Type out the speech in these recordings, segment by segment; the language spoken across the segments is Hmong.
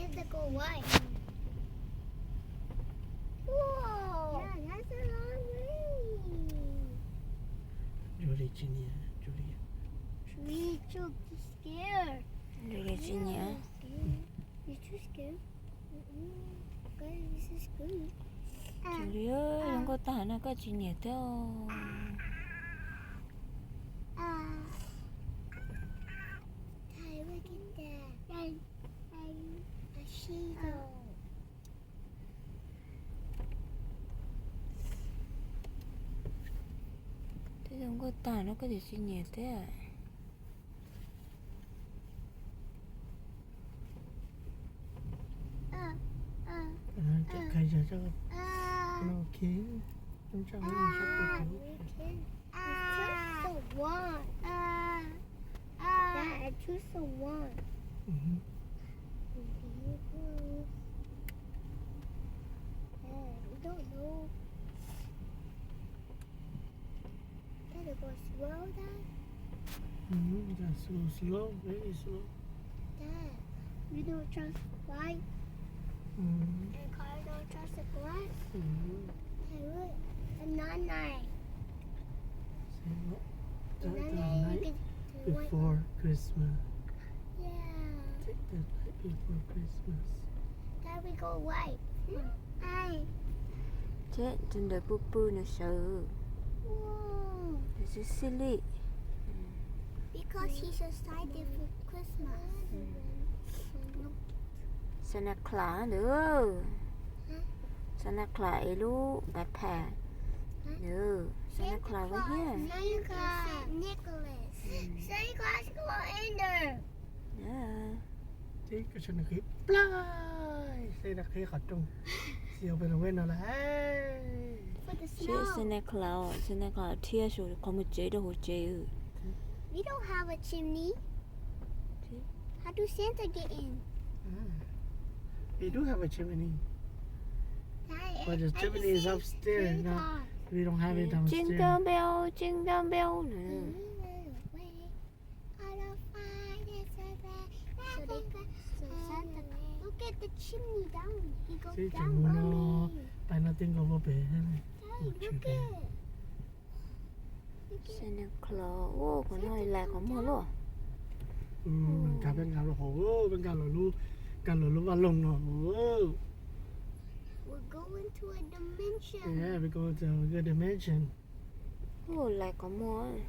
Let's go away. Whoa. Yeah, that's a long way. Julie tsis nyiam, Julie. Julie too scared. Julie tsis nyiam. You're too scared. Mm-mm. Okay, this is good. Julie, zoo nkauj tag no koj tsis nyiam thiab. Daddy, look at that. A seagull. Twb zoo nkauj tag no koj tseem tsis nyiam thiab. Cov khaib zog coj no, ok. Coj no sab pus pus. Choose the one. Dad, I choose the one. Mhm. Dad, we don't know. Dad, it goes slow, Dad. Mhm, that's so slow, very slow. Dad, we don't trust light. Mhm. And car don't trust the glass. Mhm. Hey, look, a night. See, look, that's the night before Christmas. Yeah. Take the night before Christmas. Dad, we go away. Thiab tus ntawd pw pw nws sawv. Nws xwb xwb li. Because he's excited for Christmas. Santa Claus ntawd. Santa Claus es lub iPad. Santa Claus thiab. Santa Claus, Nicholas. Santa Claus go in there. Tib koj sawv nws qhib plaib, sawv nws qhib qhov rooj, xyov pes lus no lawm. Santa Claus, Santa Claus dhia saum qhov muag tsev rau hauv tsev. We don't have a chimney. How do Santa get in? We do have a chimney. But the chimney is upstairs, not, we don't have it downstairs. Jingle bell, jingle bell. Look at the chimney down. He goes down, Mommy. Pais no twb nkaus pem. Daddy, look at. Santa Claus, ua qhov no lais qhov muag luaj. Nkag peb nkag los hauv, peb nkag los lub, nkag los lub vaj loog no. We're going to a dimension. Yeah, we go to a good dimension. Ua lais qhov muag.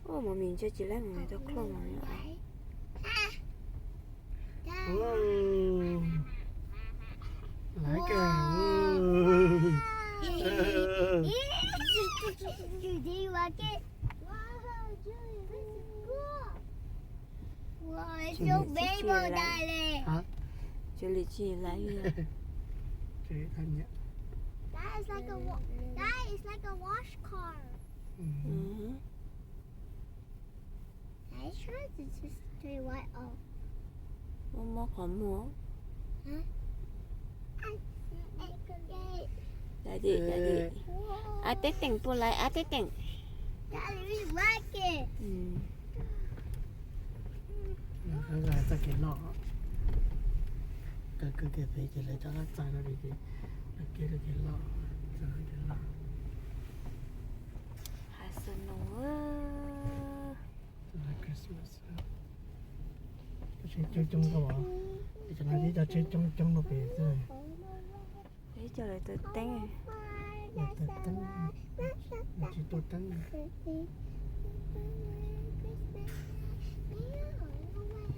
Ua mos mis ntsia tsis laib mus tau club mas. Laiv kawg. Wow, it's so big, Daddy. Hả? Cia li tsis laiv li. That is like a wa-, that is like a wash car. Daddy, try to just turn it right off. Muaj mob qhov muag. Daddy, Daddy. Ab teb teem puas laiv ab teb teem. Daddy, we like it. Txoj kev loj, kawg kawg kev pem ces lawv cov qab txag no ces lawv kev loj, txog kev loj. Hav xo no. Tsheb coob coob kawg, cov no tib co tsheb coob coob no pem xwb. Ib co lawv taws teeb. Lawv taws teeb. Lawv tsis tua teeb.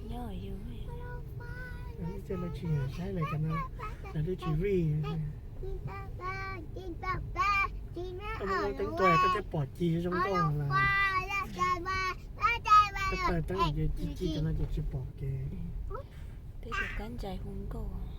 Nyob yus. Ib co lawv tsis nyiam saib lawv cov no, lawv twb tsis ready. Koj muab teeb tua koj thiaj pom ci zoo nkauj lawm. Koj taws teeb ces ci ci cov no ces tsis pom kev. Peb tus kab ntsais hu nkauj.